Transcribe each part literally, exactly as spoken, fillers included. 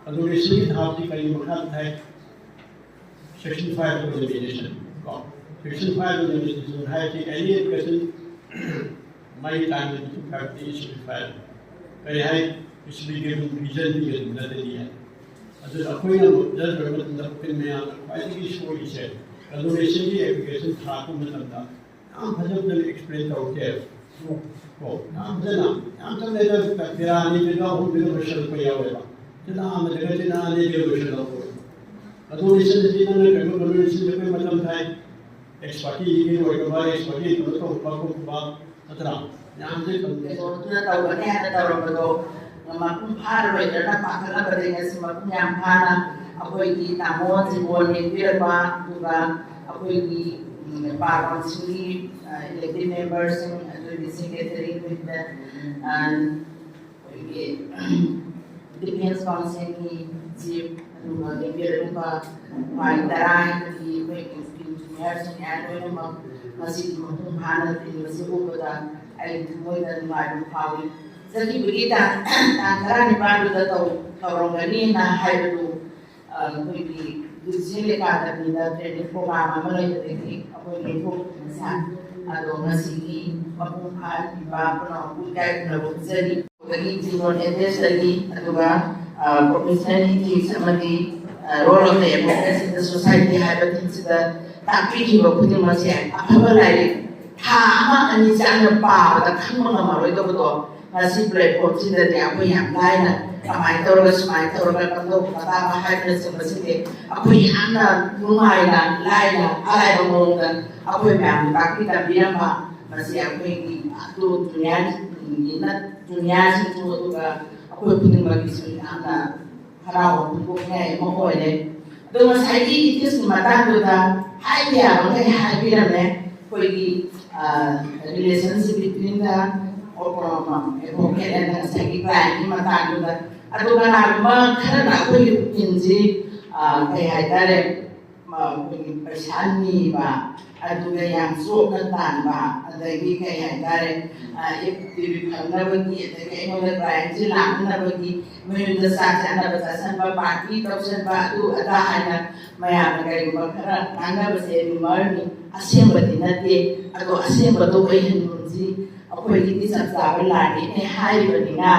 ꯑꯗꯨꯒ ꯁꯤꯒꯤ ꯊꯥꯕꯁꯤ ꯀꯔꯤ ꯃꯈꯥꯗ ꯊꯥꯏ? Section five organization ꯀꯣ꯫ Section five organization ꯍꯥꯏꯕꯁꯤ any education ꯃꯥꯒꯤ ꯇꯥꯏꯝꯗ ꯇꯨ ꯐꯥꯏꯚꯇꯤ ꯁꯤꯛꯁꯇꯤ ꯐꯥꯏꯚ ꯀꯔꯤ ꯍꯥꯏ? ꯁꯤꯛꯁꯇꯤ ꯐꯥꯏꯚ ꯔꯤꯖꯟꯒꯤ ꯑꯗꯨꯝ ꯅꯠꯇꯗꯤ ꯌꯥꯏ꯫ ꯑꯗꯨꯅ ꯑꯩꯈꯣꯏꯅ ꯂꯧꯖꯔꯕ ꯃꯇꯝꯗ ꯑꯩꯈꯣꯏ ꯃꯌꯥꯝꯅ ꯈ꯭ꯋꯥꯏꯗꯒꯤ ꯁꯣꯏꯔꯤꯁꯦ ꯑꯦꯖꯨꯀꯦꯁꯟꯒꯤ ꯑꯦꯄ꯭ꯂꯤꯀꯦꯁꯟ ꯊꯥꯔꯛꯄ ꯃꯇꯝꯗ ꯌꯥꯝ ꯐꯖ ꯐꯖꯅ ꯑꯦꯛꯁꯄ꯭ꯂꯦꯟ ꯇꯧꯔꯛꯇꯦ꯫ ꯀꯣ ꯌꯥꯝ ꯐꯖꯅ ꯌꯥꯝ ꯐꯖꯅ ꯄꯦꯔꯥ ꯑꯅꯤ ꯄꯦꯔꯥ ꯑꯍꯨꯝ ꯄꯦꯔꯥ ꯂꯣꯏꯁꯤꯜꯂꯛꯄ ꯌꯥꯎꯋꯦꯕ꯫ ꯄꯦꯔꯥ ꯑꯃꯗꯒ ꯄꯦꯔꯥ ꯑꯅꯤꯒ ꯂꯣꯏꯁꯤꯜꯂꯛꯄ꯫ ꯑꯗꯨ ꯂꯤꯁꯟꯗꯗꯤ ꯅꯪꯅ ꯀꯩꯅꯣ ꯀꯩꯅꯣ ꯂꯤꯁꯟꯗ ꯑꯩꯈꯣꯏ ꯃꯇꯝ ꯊꯥꯏ꯫ ꯑꯦꯛꯁꯄꯥꯔꯇꯤꯒꯤ ꯑꯣꯏꯔꯕ ꯑꯦꯛꯁꯄꯥꯔꯇꯤ ꯀꯩꯅꯣ ꯇꯧꯕꯒꯨꯝꯕ ꯅꯠꯇ꯭ꯔꯥ? ꯃꯌꯥꯝꯁꯦ ꯀꯩꯅꯣꯗꯨꯅ ꯇꯧꯒꯅꯤ ꯍꯥꯏꯅ ꯇꯧꯔꯝꯕꯗꯣ ꯃꯄꯨꯡ ꯐꯥꯔꯔꯣꯏꯗ꯭ꯔꯅ ꯄꯥꯈꯠꯂꯝꯕꯗꯒꯤ ꯉꯁꯤ ꯃꯄꯨꯡ ꯌꯥꯝ ꯐꯥꯅ ꯑꯩꯈꯣꯏꯒꯤ ꯇꯥꯃꯣ ꯖꯤꯕꯣꯟ ꯂꯦꯡꯕꯤꯔꯛꯄ, ꯑꯗꯨꯒ ꯑꯩꯈꯣꯏꯒꯤ ꯎꯝ, ꯄꯥꯔꯣꯟꯁꯤꯡꯒꯤ ꯏꯂꯦꯛꯇꯦꯠ ꯃꯦꯝꯕꯔꯁꯤꯡ, ꯑꯗꯨꯒꯤ ꯁꯦꯀ꯭ꯔꯦꯇꯔꯤ, ꯑꯩꯈꯣꯏꯒꯤ ꯗꯤꯐꯦꯟꯁ ꯀꯥꯎꯟꯁꯤꯜꯒꯤ ꯆꯤꯐ, ꯑꯗꯨꯒ ꯂꯦꯡꯕꯤꯔꯛꯂꯤꯕ ꯄꯥꯏ ꯇꯔꯥꯒꯤ ꯑꯩꯈꯣꯏꯒꯤ ꯖꯨꯅꯤꯌꯔꯁꯤꯡ ꯃꯌꯥꯝ ꯂꯣꯏꯅꯃꯛ ꯉꯁꯤꯗꯤ ꯃꯄꯨꯡ ꯐꯥꯅ ꯇꯤꯟꯕꯁꯤ ꯎꯕꯗ ꯑꯩ ꯊꯃꯣꯏꯗ ꯅꯨꯡꯉꯥꯏꯕ ꯐꯥꯎꯏ꯫ ꯆꯠꯈꯤꯕꯒꯤ ꯇꯥꯡ ꯇꯥꯡ ꯇꯔꯥꯅꯤꯄꯥꯟꯗꯨꯗ ꯇꯧ ꯇꯧꯔꯝꯒꯅꯤꯅ ꯍꯥꯏꯕꯗꯨ ꯑꯩꯈꯣꯏꯒꯤ ꯖꯨꯗꯤꯁꯤꯌꯦꯜ ꯑꯦꯀꯥꯗꯃꯤꯗ ꯇ꯭ꯔꯦꯅꯤꯡ ꯄ꯭ꯔꯣꯒ꯭ꯔꯥꯝ ꯑꯃ ꯂꯩꯕꯗꯒꯤ ꯑꯩꯈꯣꯏ ꯂꯦꯞꯊꯣꯛꯈꯤꯕ ꯁꯥꯏ꯫ ꯑꯗꯣ ꯉꯁꯤꯒꯤ ꯃꯄꯨꯡ ꯐꯥꯍꯟꯕꯤꯕ ꯄꯨꯝꯅꯃꯛꯄꯨ ꯏꯀꯥꯏ ꯈꯨꯝꯅꯕ ꯎꯠꯆꯔꯤ꯫ ꯑꯗꯒꯤ ꯖꯤꯕꯣꯟ ꯑꯦꯗ꯭ꯔꯦꯁꯇꯒꯤ, ꯑꯗꯨꯒ ꯄ꯭ꯔꯣꯐꯦꯁꯅꯦꯜ ꯏꯊꯤꯛꯁ ꯑꯃꯗꯤ role of the advocate in the society ꯍꯥꯏꯕ ꯊꯤꯝꯁꯤꯗ ꯇꯥꯛꯄꯤꯈꯤꯕ ꯈꯨꯗꯤꯡꯃꯛꯁꯦ ꯑꯐꯕ ꯂꯥꯏꯔꯤꯛ ꯊꯥ ꯑꯃ ꯑꯅꯤ ꯆꯪꯅ ꯄꯥꯕꯗ ꯈꯪꯕ ꯉꯝꯃꯔꯣꯏꯗꯕꯗꯣ ꯉꯁꯤ ꯄ꯭ꯂꯦꯠꯐꯣꯝꯁꯤꯗꯗꯤ ꯑꯩꯈꯣꯏ ꯌꯥꯝ ꯂꯥꯏꯅ ꯀꯃꯥꯏꯅ ꯇꯧꯔꯒ ꯁꯨꯃꯥꯏꯅ ꯇꯧꯔꯒ ꯀꯝꯗꯧꯕ ꯀꯗꯥꯕ ꯍꯥꯏꯕꯅꯆꯤꯡꯕꯁꯤꯗꯤ ꯑꯩꯈꯣꯏ ꯌꯥꯝꯅ ꯅꯨꯡꯉꯥꯏꯅ ꯂꯥꯏꯅ ꯑꯔꯥꯏꯕ ꯃꯑꯣꯡꯗ ꯑꯩꯈꯣꯏ ꯃꯌꯥꯝꯗ ꯇꯥꯛꯄꯤ ꯇꯝꯕꯤꯔꯝꯕ ꯃꯁꯤ ꯑꯩꯈꯣꯏꯒꯤ ꯑꯗꯨ ꯗꯨꯅꯤꯌꯥꯒꯤ ꯗꯨꯅꯤꯌꯥꯁꯤꯡꯁꯨ ꯑꯗꯨꯒ ꯑꯩꯈꯣꯏ ꯈꯨꯗꯤꯡꯃꯛꯀꯤꯁꯨ ꯌꯥꯝꯅ ꯍꯔꯥꯎꯕ ꯐꯣꯡꯗꯣꯛꯅꯤꯡꯉꯥꯏ ꯑꯃ ꯑꯣꯏꯔꯦ꯫ ꯑꯗꯣ ꯉꯁꯥꯏꯒꯤ ꯏꯊꯤꯛꯁꯀꯤ ꯃꯇꯥꯡꯗꯨꯗ ꯍꯥꯏꯕ ꯌꯥꯕꯈꯩ ꯍꯥꯏꯕꯤꯔꯝꯃꯦ꯫ ꯑꯩꯈꯣꯏꯒꯤ relationship between the advocate and ꯉꯁꯥꯏꯒꯤ ꯀ꯭ꯂꯥꯏꯟꯒꯤ ꯃꯇꯥꯡꯗꯨꯗ꯫ ꯑꯗꯣ ꯀꯅꯥꯒꯨꯝꯕ ꯈꯔꯅ ꯑꯩꯈꯣꯏꯒꯤ ꯑꯣꯄꯤꯅꯤꯌꯟꯁꯤ ꯀꯩ ꯍꯥꯏꯇꯥꯔꯦ, ꯑꯩꯈꯣꯏꯒꯤ ꯄꯩꯁꯥ ꯅꯤꯕ ꯑꯗꯨꯒ ꯌꯥꯝ ꯆꯣꯞꯅ ꯇꯥꯟꯕ, ꯑꯗꯒꯤ ꯀꯩ ꯍꯥꯏꯇꯥꯔꯦ, ꯇꯤꯚꯤ ꯐꯪꯅꯕꯒꯤ, ꯑꯗꯒꯤ ꯑꯩꯉꯣꯟꯗ ꯀ꯭ꯂꯥꯏꯟꯁꯦ ꯂꯥꯛꯅꯅꯕꯒꯤ, ꯃꯌꯨꯝꯗ ꯆꯥꯛ ꯆꯥꯅꯕ ꯆꯠꯁꯟꯕ, ꯄꯥꯔꯇꯤ ꯇꯧꯁꯟꯕ, ꯑꯗꯨ ꯑꯗꯥ ꯍꯥꯏꯅ ꯃꯌꯥꯝꯅ ꯀꯩꯒꯨꯝꯕ ꯈꯔ ꯉꯥꯡꯅꯕꯁꯦ ꯔꯨꯃꯔꯅꯤ, ꯑꯁꯦꯡꯕꯗꯤ ꯅꯠꯇꯦ꯫ ꯑꯗꯣ ꯑꯁꯦꯡꯕꯗꯣ ꯑꯣꯏꯍꯟꯒꯨꯝꯁꯤ꯫ ꯑꯩꯈꯣꯏꯒꯤꯗꯤ ꯆꯞ ꯆꯥꯕ ꯂꯥꯟꯃꯤꯅꯦ ꯍꯥꯏꯔꯤꯕꯅꯤꯅ,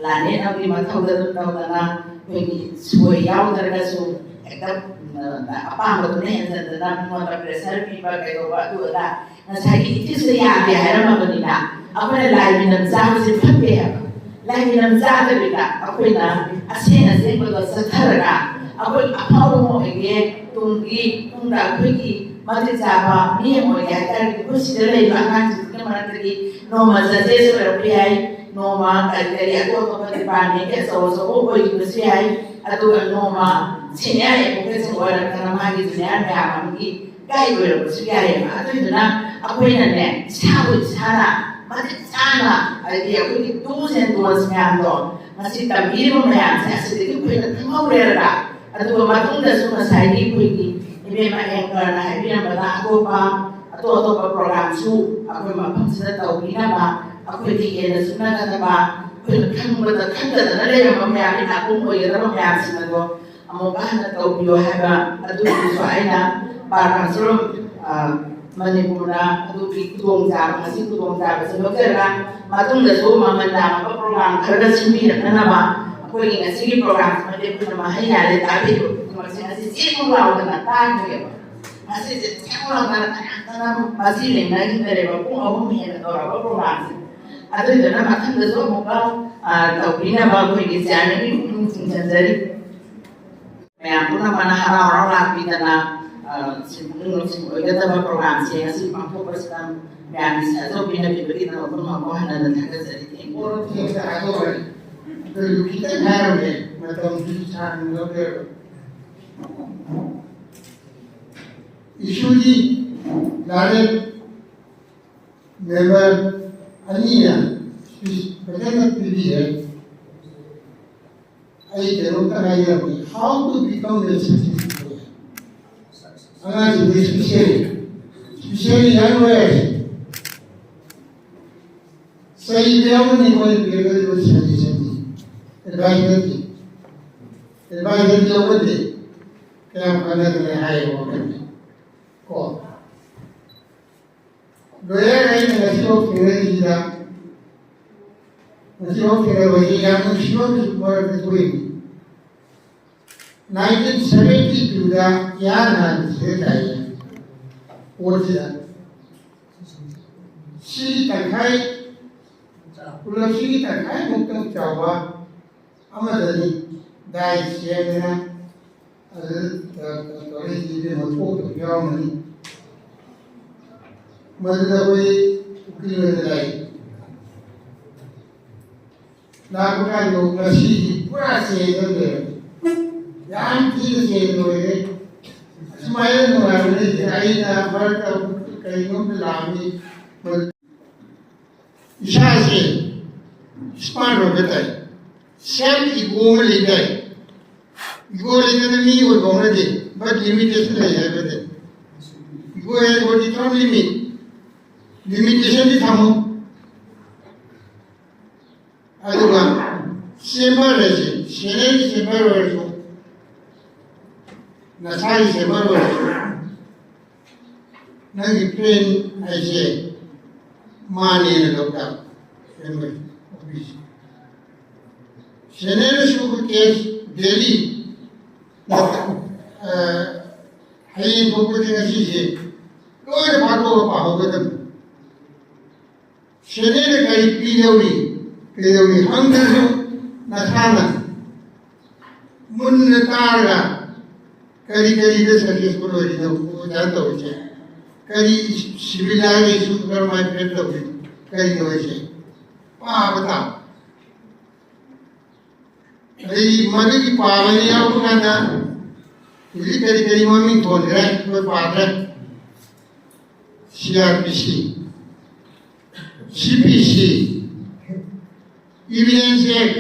ꯂꯥꯟꯃꯤ ꯑꯃꯒꯤ ꯃꯊꯧꯗ ꯑꯗꯨꯝ ꯇꯧꯗꯅ, ꯑꯩꯈꯣꯏꯒꯤ ꯁꯣꯏ ꯌꯥꯎꯗ꯭ꯔꯒꯁꯨ ꯍꯦꯛꯇ, ꯎꯝ, ꯑꯄꯥꯝꯕꯗꯨꯅ ꯍꯦꯟꯖꯟꯗꯅ ꯃꯤꯉꯣꯟꯗ ꯄ꯭ꯔꯦꯁꯔ ꯄꯤꯕ ꯀꯩꯗꯧꯕ ꯑꯗꯨ ꯑꯗꯥ꯫ ꯉꯁꯥꯏꯒꯤ ꯏꯊꯤꯛꯁꯇ ꯌꯥꯗꯦ ꯍꯥꯏꯔꯝꯃꯕꯅꯤꯅ, ꯑꯩꯈꯣꯏꯅ ꯂꯥꯏ ꯃꯤꯅꯝ ꯆꯥꯕꯁꯦ ꯐꯠꯇꯦ ꯍꯥꯏꯕ꯫ ꯂꯥꯏ ꯃꯤꯅꯝ ꯆꯥꯗꯕꯤꯗ ꯑꯩꯈꯣꯏꯅ ꯑꯁꯦꯡ ꯑꯁꯦꯡꯕꯗꯣ ꯆꯠꯊꯔꯒ, ꯑꯩꯈꯣꯏ ꯑꯐꯥꯎꯕ ꯑꯃ ꯑꯣꯏꯒꯦ, ꯇꯨꯡꯒꯤ, ꯇꯨꯡꯗ ꯑꯩꯈꯣꯏꯒꯤ ꯃꯇꯤꯛ ꯆꯥꯕ ꯃꯤ ꯑꯃ ꯑꯣꯏꯒꯦ ꯍꯥꯏꯇꯥꯔꯒꯗꯤ, ꯑꯩꯈꯣꯏ ꯁꯤꯗ ꯂꯩꯔꯤꯕ ꯑꯉꯥꯡꯁꯤꯡꯁꯤꯒꯤ ꯃꯔꯛꯇꯒꯤ ꯅꯣꯡꯃ ꯖꯖꯦꯁ ꯑꯣꯏꯔꯛꯄ ꯌꯥꯏ, ꯅꯣꯡꯃ ꯀꯔꯤ ꯀꯔꯤ ꯑꯇꯣꯞ ꯑꯇꯣꯞꯄ ꯗꯤꯄꯥꯔꯠꯃꯦꯟꯒꯤ ꯑꯆꯧ ꯑꯆꯧꯕ ꯑꯣꯏꯈꯤꯕꯁꯨ ꯌꯥꯏ, ꯑꯗꯨꯒ ꯅꯣꯡꯃ ꯁꯦꯅꯤꯌꯔ ꯑꯦꯗꯚꯣꯀꯦꯠꯁꯤꯡ ꯑꯣꯏꯔꯛꯇꯅ ꯃꯥꯒꯤ ꯖꯨꯅꯤꯌꯔ ꯃꯌꯥꯝ ꯑꯃꯒꯤ ꯒꯥꯏꯗ ꯑꯣꯏꯔꯛꯄꯁꯨ ꯌꯥꯏꯑꯕ꯫ ꯑꯗꯨꯏꯗꯨꯅ ꯑꯩꯈꯣꯏꯅꯅꯦ, ꯏꯁꯥꯕꯨ ꯏꯁꯥꯅ ꯃꯇꯤꯛ ꯆꯥꯅ, ꯍꯥꯏꯗꯤ ꯑꯩꯈꯣꯏꯒꯤ do's and don'ts ꯃꯌꯥꯝꯗꯣ, ꯉꯁꯤ ꯇꯝꯕꯤꯔꯤꯕ ꯃꯌꯥꯝꯁꯦ ꯑꯁꯤꯗꯒꯤ ꯑꯩꯈꯣꯏꯅ ꯈꯪꯍꯧꯔꯦꯔꯒ, ꯑꯗꯨꯒ ꯃꯇꯨꯡꯗꯁꯨ ꯉꯁꯥꯏꯒꯤ ꯑꯩꯈꯣꯏꯒꯤ ꯏꯕꯦꯝꯃ ꯑꯦꯡꯀꯔꯅ ꯍꯥꯏꯕꯤꯔꯝꯕꯗ ꯑꯇꯣꯞꯄ, ꯑꯇꯣꯞ ꯑꯇꯣꯞꯄ ꯄ꯭ꯔꯣꯒ꯭ꯔꯥꯝꯁꯨ ꯑꯩꯈꯣꯏ ꯃꯐꯝꯁꯤꯗ ꯇꯧꯕꯤꯅꯕ, ꯑꯩꯈꯣꯏꯗ ꯍꯦꯟꯅ ꯆꯠꯅꯒꯗꯕ, ꯑꯩꯈꯣꯏꯅ ꯈꯪꯕꯗ ꯈꯪꯗꯗꯅ ꯂꯩꯔꯝꯕ ꯃꯌꯥꯝ, ꯏꯅꯥꯛ ꯈꯨꯟꯕ ꯑꯣꯏꯒꯗꯕ ꯃꯌꯥꯝꯁꯤꯡ ꯑꯗꯣ ꯑꯃꯨꯛꯀ ꯍꯟꯅ ꯇꯧꯕꯤꯌꯣ ꯍꯥꯏꯕ ꯑꯗꯨꯒꯤꯁꯨ ꯑꯩꯅ ꯄꯥꯔ ꯀꯥꯎꯟꯁꯤꯜ ꯑꯣꯐ, ꯑ, ꯃꯅꯤꯄꯨꯔꯗ ꯑꯗꯨꯒꯤ ꯈꯨꯗꯣꯡꯆꯥꯕ, ꯉꯁꯤ ꯈꯨꯗꯣꯡꯆꯥꯕꯁꯤ ꯂꯧꯖꯔꯒ, ꯃꯇꯨꯡꯗꯁꯨ ꯃꯃꯜ ꯇꯥꯕ ꯄ꯭ꯔꯣꯒ꯭ꯔꯥꯝ ꯈꯔꯒ ꯁꯤꯟꯕꯤꯔꯛꯅꯅꯕ, ꯑꯩꯈꯣꯏꯒꯤ ꯉꯁꯤꯒꯤ ꯄ꯭ꯔꯣꯒ꯭ꯔꯥꯝꯁꯤꯃꯗꯤ ꯑꯩꯈꯣꯏꯅ ꯃꯍꯩ ꯌꯥꯜꯂꯦ ꯇꯥꯕꯤꯔꯤꯕ ꯈꯨꯗꯤꯡꯃꯛꯁꯦ ꯉꯁꯤ ꯆꯦꯡ ꯂꯥꯎꯗꯅ ꯇꯥꯈ꯭ꯔꯦꯕ꯫ ꯉꯁꯤꯁꯦ ꯆꯦꯡ ꯂꯥꯎꯗꯅ ꯀꯅꯥꯝꯇꯅ ꯃꯁꯤ ꯂꯦꯡꯅꯈꯤꯗꯔꯦꯕ, ꯄꯨꯡ ꯑꯍꯨꯝ ꯍꯦꯟꯅ ꯇꯧꯔꯕ ꯄ꯭ꯔꯣꯒ꯭ꯔꯥꯝꯁꯦ꯫ ꯑꯗꯨꯗꯨꯅ ꯃꯊꯪꯗꯁꯨ ꯑꯃꯨꯛꯀ, ꯑ, ꯇꯧꯕꯤꯅꯕ ꯑꯩꯈꯣꯏꯒꯤ ꯆꯤꯌꯥꯔꯃꯦꯟꯒꯤ ꯄꯨꯛꯅꯤꯡ ꯆꯤꯡꯁꯤꯟꯖꯔꯤ꯫ ꯃꯌꯥꯝ ꯄꯨꯝꯅꯃꯛꯅ ꯍꯔꯥꯎ ꯍꯔꯥꯎ ꯂꯥꯛꯄꯤꯗꯅ, ꯑ, ꯁꯤ ꯄꯨꯛꯅꯤꯡ ꯅꯨꯡꯁꯤꯕ ꯑꯣꯏꯒꯗꯕ ꯄ꯭ꯔꯣꯒ꯭ꯔꯥꯝꯁꯦ ꯉꯁꯤ ꯄꯥꯡꯊꯣꯛꯄꯁꯤꯗ ꯃꯌꯥꯝꯒꯤ ꯁꯍꯖꯣꯒ ꯄꯤꯅꯕꯤꯕꯒꯤꯗꯃꯛ ꯄꯨꯝꯅꯃꯛꯄꯨ ꯍꯟꯅ ꯍꯟꯅ ꯊꯥꯒꯠꯆꯔꯤ꯫ Thank you꯫ ꯑꯣ, ꯊꯦꯡꯅ ꯍꯥꯏꯗꯣꯛꯈ꯭ꯔꯦ꯫ ꯑꯗꯨ ꯈꯤꯇꯪ ꯍꯥꯏꯔꯝꯒꯦ, ꯃꯇꯝꯁꯨ ꯁꯥꯡꯅ ꯂꯧꯖꯔꯣꯏ꯫ ꯏꯁꯨꯗꯤ ꯂꯥꯏꯔꯤꯛ ꯃꯦꯝꯕꯔ ꯑꯅꯤꯅ ꯁ꯭ꯄꯤꯆ ꯐꯖꯅ ꯄꯤꯕꯤꯔꯦ꯫ ꯑꯩ ꯀꯩꯅꯣꯝꯇ ꯍꯥꯏꯖꯔꯝꯒꯦ, how to become a successful꯫ ꯑꯉꯥꯡꯁꯤꯡꯗꯤ ꯁ꯭ꯄꯤꯁꯦꯜ ꯏꯆꯦ ꯌꯥꯔꯣꯏ ꯍꯥꯏꯁꯦ꯫ ꯆꯩꯕ ꯌꯥꯎꯔꯅꯤ ꯑꯩꯈꯣꯏꯅ ꯄꯤꯔꯛꯀꯗꯧꯔꯤꯕ ꯁꯖꯦꯁꯟꯁꯤ꯫ ꯑꯦꯗꯚꯥꯏꯖꯔꯁꯤ꯫ ꯑꯦꯗꯚꯥꯏꯖꯔ ꯌꯥꯎꯔꯗꯤ ꯀꯌꯥꯝ ꯀꯥꯟꯅꯒꯅꯤ ꯍꯥꯏꯌꯦꯕ ꯋꯥꯈꯜꯁꯦ꯫ ꯀꯣ? ꯂꯣꯌꯔ ꯑꯩꯅ ꯉꯁꯤꯐꯥꯎ ꯊꯦꯡꯅꯔꯤꯁꯤꯗ, ꯉꯁꯤꯐꯥꯎ ꯊꯦꯡꯅꯕꯁꯤ ꯌꯥꯝ ꯅꯨꯡꯁꯤꯕ ꯑꯃꯁꯨ ꯃꯔꯛꯇ ꯊꯣꯛꯏ꯫ ꯅꯥꯏꯟꯇꯤꯟ ꯁꯚꯦꯟꯇꯤ ꯇꯨꯗ ꯏꯍꯥꯟ ꯍꯥꯟꯕ ꯁꯤꯗ ꯇꯥꯏꯌꯦ꯫ ꯄꯣꯠꯁꯤꯗ꯫ ꯁꯤꯒꯤ ꯇꯪꯈꯥꯏ, ꯄꯨꯂꯞꯁꯤꯒꯤ ꯇꯪꯈꯥꯏꯃꯨꯛꯇꯪ ꯆꯥꯎꯕ ꯑꯃꯗꯅꯤ ꯗꯥꯏ ꯁꯦꯝꯗꯅ ꯑꯗꯨ ꯇꯧꯔꯛꯏꯁꯤ ꯏꯕꯦꯝꯃ ꯊꯣꯛꯇꯕ ꯌꯥꯎꯔꯝꯒꯅꯤ꯫ ꯃꯗꯨꯗ ꯑꯩꯈꯣꯏ ꯎꯀꯤꯜ ꯑꯣꯏꯅ ꯂꯥꯛꯏ꯫ ꯂꯥꯛꯄ ꯀꯥꯟꯗ ꯉꯁꯤꯗꯤ ꯄꯨꯔꯥ ꯆꯦꯟꯖ ꯑꯃ ꯂꯩꯔꯝꯃꯤ꯫ ꯌꯥꯝ ꯊꯤꯅ ꯆꯦꯟꯖ ꯑꯣꯏꯔꯦ꯫ ꯑꯁꯨꯃꯥꯏꯅ ꯅꯨꯡꯉꯥꯏꯕ ꯂꯩꯇꯦ꯫ ꯑꯩꯅ ꯃꯔꯛꯇ ꯀꯩꯅꯣꯝꯇ ꯂꯥꯛꯑꯝꯃꯤ꯫ ꯏꯁꯥꯁꯦ ꯏꯁꯃꯥꯔꯠ ꯑꯣꯏꯕ ꯇꯥꯏ꯫ ꯁꯦꯜꯐ ꯏꯒꯣ ꯑꯃ ꯂꯩ ꯇꯥꯏ꯫ ꯏꯒꯣ ꯂꯩꯇꯅ ꯃꯤ ꯑꯣꯏꯕ ꯍꯧꯅꯗꯦ꯫ But limitation ꯂꯩ ꯍꯥꯏꯕꯗꯤ꯫ Ego has got its own limit꯫ Limitationꯗꯤ ꯊꯝꯃꯨ꯫ ꯑꯗꯨꯒ ꯆꯦꯝꯕꯔ ꯍꯥꯏꯁꯦ, ꯁꯦꯅꯦꯜꯒꯤ ꯆꯦꯝꯕꯔ ꯑꯣꯏꯔꯁꯨ, ꯅꯁꯥꯒꯤ ꯆꯦꯝꯕꯔ ꯑꯣꯏꯔꯁꯨ, ꯅꯪꯒꯤ ꯐ꯭ꯔꯦꯟ ꯍꯥꯏꯁꯦ ꯃꯥꯅꯦꯅ ꯂꯧ ꯇꯥꯕ꯫ Chamber office. ꯁꯦꯅꯦꯜꯅ ꯁꯨꯕ ꯀꯦꯁ ꯗꯦꯂꯤ, ꯑ, ꯍꯌꯦꯡ ꯊꯣꯛꯄꯗꯤ ꯉꯁꯤꯁꯦ ꯂꯣꯏꯅ ꯐꯥꯛꯇꯣꯛꯑꯒ ꯄꯥꯍꯧꯒꯗꯕꯅꯤ꯫ ꯁꯦꯅꯦꯜꯅ ꯀꯔꯤ ꯄꯤꯗꯧꯔꯤ, ꯀꯩꯗꯧꯔꯤ ꯍꯪꯗ꯭ꯔꯁꯨ ꯅꯁꯥꯅ ꯃꯨꯟꯅ ꯇꯥꯔꯒ ꯀꯔꯤ ꯀꯔꯤꯗ ꯁꯛꯁꯦꯁꯐꯨꯜ ꯑꯣꯏꯔꯤꯅꯣ ꯑꯣꯖꯥꯅ ꯇꯧꯔꯤꯁꯦ, ꯀꯔꯤ ꯁꯤꯃꯤꯅꯥꯔ ꯏꯁꯨ ꯀꯔꯝꯍꯥꯏꯅ ꯐ꯭ꯔꯦꯝ ꯇꯧꯔꯤꯅꯣ, ꯀꯔꯤꯅꯣ ꯍꯥꯏꯁꯦ ꯄꯥꯕ ꯇꯥꯕ꯫ ꯑꯗꯩ ꯃꯗꯨꯒꯤ ꯄꯥꯕꯗ ꯌꯥꯎꯕ ꯀꯥꯟꯗ ꯍꯧꯖꯤꯛ ꯀꯔꯤ ꯀꯔꯤ ꯃꯃꯤꯡ ꯊꯣꯟꯈ꯭ꯔꯦ, ꯑꯩꯈꯣꯏ ꯄꯥꯗ꯭ꯔꯦ꯫ ꯁꯤ ꯑꯥꯔ ꯄꯤ ꯁꯤ, ꯁꯤ ꯄꯤ ꯁꯤ, ꯏꯚꯤꯗꯦꯟꯁ ꯑꯦꯛ,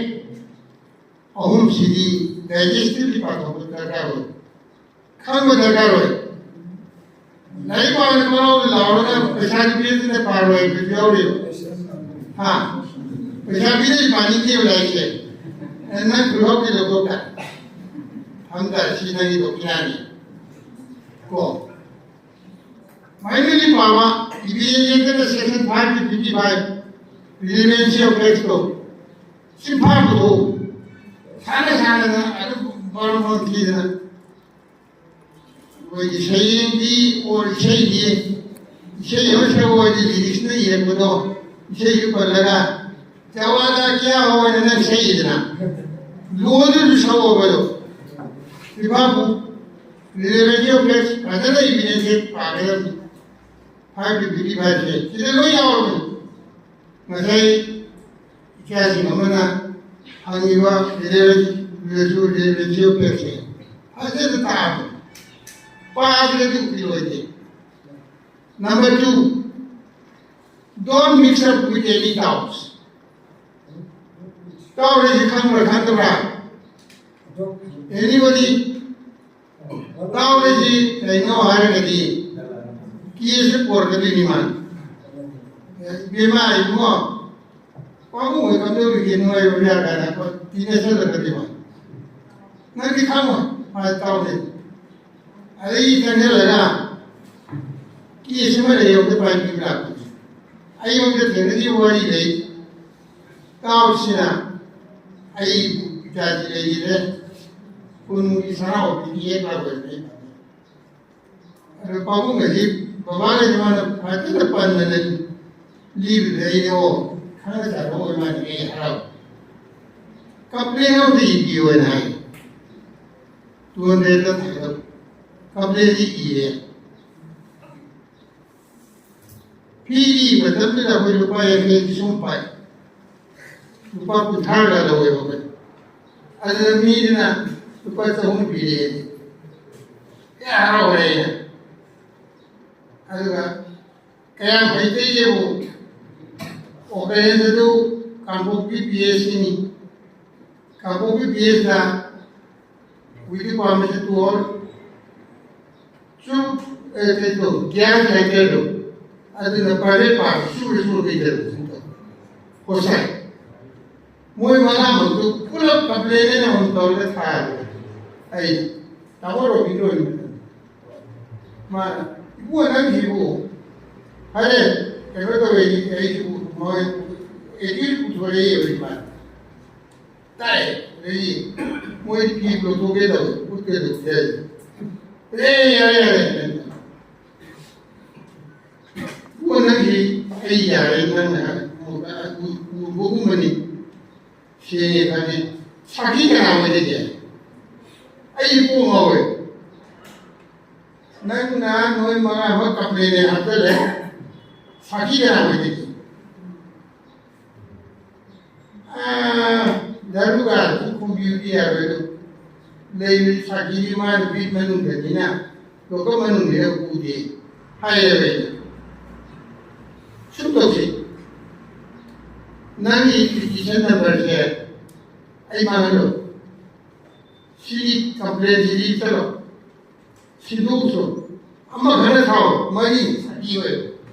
ꯑꯍꯨꯝꯁꯤꯗꯤ ꯗꯥꯏꯖꯦꯁꯇꯤꯚꯂꯤ ꯄꯥꯊꯣꯛꯄ ꯗꯔꯀꯥꯔ ꯑꯣꯏ, ꯈꯪꯕ ꯗꯔꯀꯥꯔ ꯑꯣꯏ꯫ ꯂꯥꯏꯔꯤꯛ ꯄꯥꯕꯗ ꯃꯔꯥꯎꯗ ꯂꯥꯎꯔꯒ ꯄꯩꯁꯥꯗꯤ ꯄꯤꯔꯛꯇꯅ ꯄꯥꯔꯣꯏ ꯍꯥꯏꯕꯁꯨ ꯌꯥꯎꯔꯤꯕ꯫ ꯍꯥ? ꯄꯩꯁꯥ ꯄꯤꯔꯗꯤ ꯄꯥꯅꯤꯡꯗꯦꯕ ꯂꯥꯏꯔꯤꯛꯁꯦ꯫ ꯑꯦ, ꯅꯪ ꯈꯨꯜꯍꯧꯗꯦ ꯂꯧꯊꯣꯛꯇ꯫ ꯐꯝꯗ ꯁꯤ ꯅꯪꯒꯤ ꯗꯣꯛꯇꯔꯅꯤ꯫ ꯀꯣ꯫ ꯃꯥꯏꯅꯗꯤ ꯄꯥꯕ, ꯏꯕꯤꯑꯦꯟ ꯑꯦꯛꯇꯅ section five fifty-five, relevancy of text ꯇꯣ꯫ ꯁꯤ ꯐꯥꯕꯗꯣ꯫ ꯁꯥꯟꯅ ꯁꯥꯟꯅꯗꯅ ꯑꯗꯨꯝ ꯃꯔꯝ ꯃꯔꯝ ꯊꯤꯗꯅ꯫ ꯑꯩꯈꯣꯏꯒꯤ ꯁꯩꯔꯦꯡꯗꯤ ꯑꯣꯔ ꯏꯁꯩꯗꯤ, ꯏꯁꯩ ꯑꯃ ꯁꯛꯎ ꯍꯥꯏꯗꯤ ꯂꯤꯔꯤꯛꯁꯅ ꯏꯔꯛꯄꯗꯣ, ꯏꯁꯩꯁꯨ ꯄꯜꯂꯒ ꯆꯋꯥꯗ ꯀꯌꯥ ꯍꯣꯏꯅ ꯅꯪ ꯁꯛꯏꯗꯅ, ꯂꯣꯟꯗꯨꯁꯨ ꯁꯛꯑꯣꯕꯗꯣ꯫ ꯐꯤꯐꯥꯕꯨ ꯔꯤꯂꯦꯕꯦꯟꯁꯤ ꯑꯣꯐ ꯐꯦꯛꯁ ꯐꯖꯅ ꯏꯕꯤꯅꯦꯁꯦ ꯄꯥꯒꯗꯕꯅꯤ꯫ Five fifty-five ꯁꯦ ꯁꯤꯗ ꯂꯣꯏ ꯌꯥꯎꯔꯕꯅꯤ꯫ ꯉꯁꯥꯏ ꯏꯆꯥꯁꯤꯡ ꯑꯃꯅ ꯍꯪꯉꯤꯕ ꯔꯤꯂꯦꯕꯦꯟꯁꯤ ꯑꯣꯐ ꯐꯦꯛꯁꯁꯦ ꯐꯖꯅ ꯇꯥꯛꯑꯕꯅꯤ꯫ ꯄꯥꯗ꯭ꯔꯗꯤ ꯎꯄꯥꯏ ꯂꯩꯇꯦ꯫ Number two, don't mix up with any doubts. ꯇꯥꯎꯔꯤꯁꯤ ꯈꯪꯕ꯭ꯔꯥ ꯈꯪꯗꯕ꯭ꯔꯥ? Anybody? ꯇꯥꯎꯔꯤꯁꯤ ꯀꯩꯅꯣ ꯍꯥꯏꯔꯒꯗꯤ ꯀꯦꯁꯁꯦ ꯄꯣꯔꯛꯀꯗꯣꯏꯅꯤ ꯃꯥꯅ꯫ ꯏꯕꯦꯝꯃ ꯏꯕꯨꯡꯉꯣ, ꯄꯥꯕꯨꯡ ꯍꯣꯏ ꯀꯝꯗꯧꯔꯤꯒꯦ, ꯅꯨꯡꯉꯥꯏꯕ꯭ꯔꯥ ꯀꯥꯏꯅ ꯑꯩꯈꯣꯏ ꯇꯤꯟꯅꯁꯜꯂꯛꯀꯗꯣꯏꯕ꯫ ꯅꯪꯗꯤ ꯈꯪꯉꯣꯏ ꯃꯥ ꯇꯥꯎꯗꯦ꯫ ꯑꯗꯒꯤ ꯆꯪꯁꯤꯜꯂꯒ ꯀꯦꯁ ꯑꯃ ꯂꯩ, ꯑꯝꯇ ꯄꯥꯏꯕꯤꯌꯨ ꯂꯥꯛꯄꯅꯤ꯫ ꯑꯩꯉꯣꯟꯗ ꯊꯦꯡꯅꯈꯤꯕ ꯋꯥꯔꯤ ꯂꯩ꯫ ꯇꯥꯎꯁꯤꯅ ꯑꯩ ꯖꯥꯇꯤ ꯂꯩꯈꯤꯗ꯭ꯔꯦ꯫ ꯀꯣꯅꯨꯡꯒꯤ ꯁꯅꯥꯍꯣ ꯍꯦꯛ ꯂꯥꯛꯄꯗ ꯑꯩ ꯐꯪꯉꯦ꯫ ꯑꯗꯣ ꯄꯥꯕꯨꯡ ꯑꯁꯤ ꯕꯕꯥꯅ ꯃꯥꯅ ꯐꯖꯅ ꯄꯟꯗꯅ ꯂꯤꯕꯗ ꯑꯩꯅ, "ꯑꯣ, ꯈꯪꯅ ꯆꯥꯟꯅꯕ ꯑꯣꯏ ꯃꯥꯜꯂꯦ," ꯑꯩ ꯍꯔꯥꯎ꯫ "ꯀꯝꯄ꯭ꯂꯦꯟ ꯑꯃꯗ ꯏꯕꯤꯌꯣꯅ" ꯍꯥꯏ꯫ Two hundred ꯊꯥꯡꯒꯠ ꯀꯝꯄ꯭ꯂꯦꯟꯗꯤ ꯏꯔꯦ꯫ ꯐꯤꯒꯤ ꯃꯇꯝꯗꯨꯗ ꯑꯩꯈꯣꯏ ꯂꯨꯄꯥ ꯌꯥꯡꯈꯩꯗꯤ ꯁꯨꯝ ꯄꯥꯏ꯫ ꯂꯨꯄꯥ ꯀꯨꯟꯊ꯭ꯔꯥꯒ ꯂꯧꯋꯦꯕ ꯑꯩꯈꯣꯏ꯫ ꯑꯗꯨꯅ ꯃꯤꯗꯨꯅ ꯂꯨꯄꯥ ꯆꯍꯨꯝ ꯄꯤꯔꯛꯑꯦ꯫ ꯀꯌꯥ ꯍꯔꯥꯎꯔꯦ ꯑꯩꯅ꯫ ꯑꯗꯨꯒ ꯀꯌꯥꯝ ꯍꯩꯇꯩꯁꯦꯕꯨ ꯑꯣꯀꯔꯦꯟꯁ ꯑꯗꯨ ꯀꯥꯡꯄꯣꯛꯄꯤ ꯄꯤ ꯑꯦꯁ ꯁꯤꯅꯤ꯫ ꯀꯥꯡꯄꯣꯛꯄꯤ ꯄꯤ ꯑꯦꯁꯇ ꯍꯧꯖꯤꯛꯀꯤ ꯄꯥꯝꯃꯤꯁꯦ ꯇꯨ ꯑꯋꯥꯔ ꯆꯨꯞ ꯑꯦ, ꯀꯩꯅꯣ, ꯒ꯭ꯌꯥꯁ ꯂꯥꯏꯇꯔꯗꯣ, ꯑꯗꯨꯅ ꯄ꯭ꯔꯥꯏꯚꯦꯠ ꯄꯥꯔꯇꯤ ꯁꯨꯔ ꯁꯨꯔ ꯀꯩꯗꯧꯔꯦ? ꯍꯣꯁꯥꯏ꯫ ꯃꯣꯏ ꯃꯉꯥꯃꯛꯇꯨ ꯄꯨꯂꯞ ꯀꯝꯄ꯭ꯂꯦꯟ ꯑꯩꯅ ꯑꯃꯨꯛ ꯇꯧꯔꯒ ꯊꯥꯔꯦ꯫ ꯑꯩ ꯇꯥꯃꯣ ꯔꯣꯕꯤꯟꯗ꯭ꯔꯣ ꯑꯣꯏꯅ ꯃꯥꯅ, "ꯏꯕꯨꯡꯉꯣ, ꯅꯪꯁꯤꯕꯨ ꯐꯔꯦ, ꯀꯩꯅꯣ ꯇꯧꯋꯦ, ꯑꯩꯁꯤꯕꯨ ꯃꯣꯏ ꯑꯦꯛꯁꯀ꯭ꯌꯨꯁ ꯄꯨꯊꯣꯔꯛꯑꯦ" ꯍꯧꯖꯤꯛ ꯃꯥꯅ꯫ ꯇꯥꯏ꯫ ꯑꯗꯒꯤ ꯃꯣꯏ ꯐꯤ ꯂꯧꯊꯣꯛꯀꯦ ꯇꯧꯋꯦ, ꯎꯠꯀꯦ ꯇꯧꯋꯦ꯫ "ꯑꯦ, ꯌꯥꯔꯦ, ꯌꯥꯔꯦ, ꯌꯥꯔꯦ꯫ ꯏꯕꯨꯡꯉꯣ, ꯅꯪꯁꯤ ꯑꯩ ꯌꯥꯔꯦ, ꯅꯪꯅ ꯎꯕꯒꯨꯝꯕꯅꯤ꯫ ꯁꯦꯡꯉꯦ ꯈꯪꯉꯦ꯫ ꯁꯥꯈꯤ ꯀꯅꯥ ꯑꯣꯏꯗꯒꯦ? ꯑꯩ ꯀꯣꯛ ꯉꯥꯎꯋꯦ꯫ ꯅꯪꯅ ꯅꯣꯏ ꯃꯉꯥꯃꯛ ꯀꯝꯄ꯭ꯂꯦꯟ ꯍꯥꯞꯆꯜꯂꯦ꯫ ꯁꯥꯈꯤ ꯀꯅꯥ ꯑꯣꯏꯗꯒꯦ?" ꯑꯥ, ꯗꯥꯔꯨꯒꯥꯗꯨ ꯈꯣꯝꯕꯤꯕꯗꯤ ꯌꯥꯔꯣꯏꯗꯣ꯫ ꯂꯩꯔꯤꯕ ꯁꯥꯈꯤꯗꯤ ꯃꯥ ꯅꯨꯄꯤ ꯃꯅꯨꯡꯗꯅꯤꯅ, ꯂꯣꯀꯞ ꯃꯅꯨꯡꯗ ꯎꯗꯦ ꯍꯥꯏꯔꯦꯕ ꯑꯩꯅ꯫ ꯁꯨꯝ ꯇꯧꯁꯤ꯫ ꯅꯪꯒꯤ ꯄꯤꯇꯤꯁꯟ ꯅꯝꯕꯔꯁꯦ ꯑꯩ ꯃꯥꯡꯍꯜꯂꯣ꯫ ꯁꯤꯒꯤ ꯀꯝꯄ꯭ꯂꯦꯟꯁꯤꯗꯤ ꯆꯠꯂꯣ꯫ ꯁꯤꯟꯗꯣꯛꯎꯆꯣ꯫ ꯑꯃꯈꯛꯅ ꯊꯥꯎ, ꯃꯔꯤ ꯁꯥꯈꯤ ꯑꯣꯏ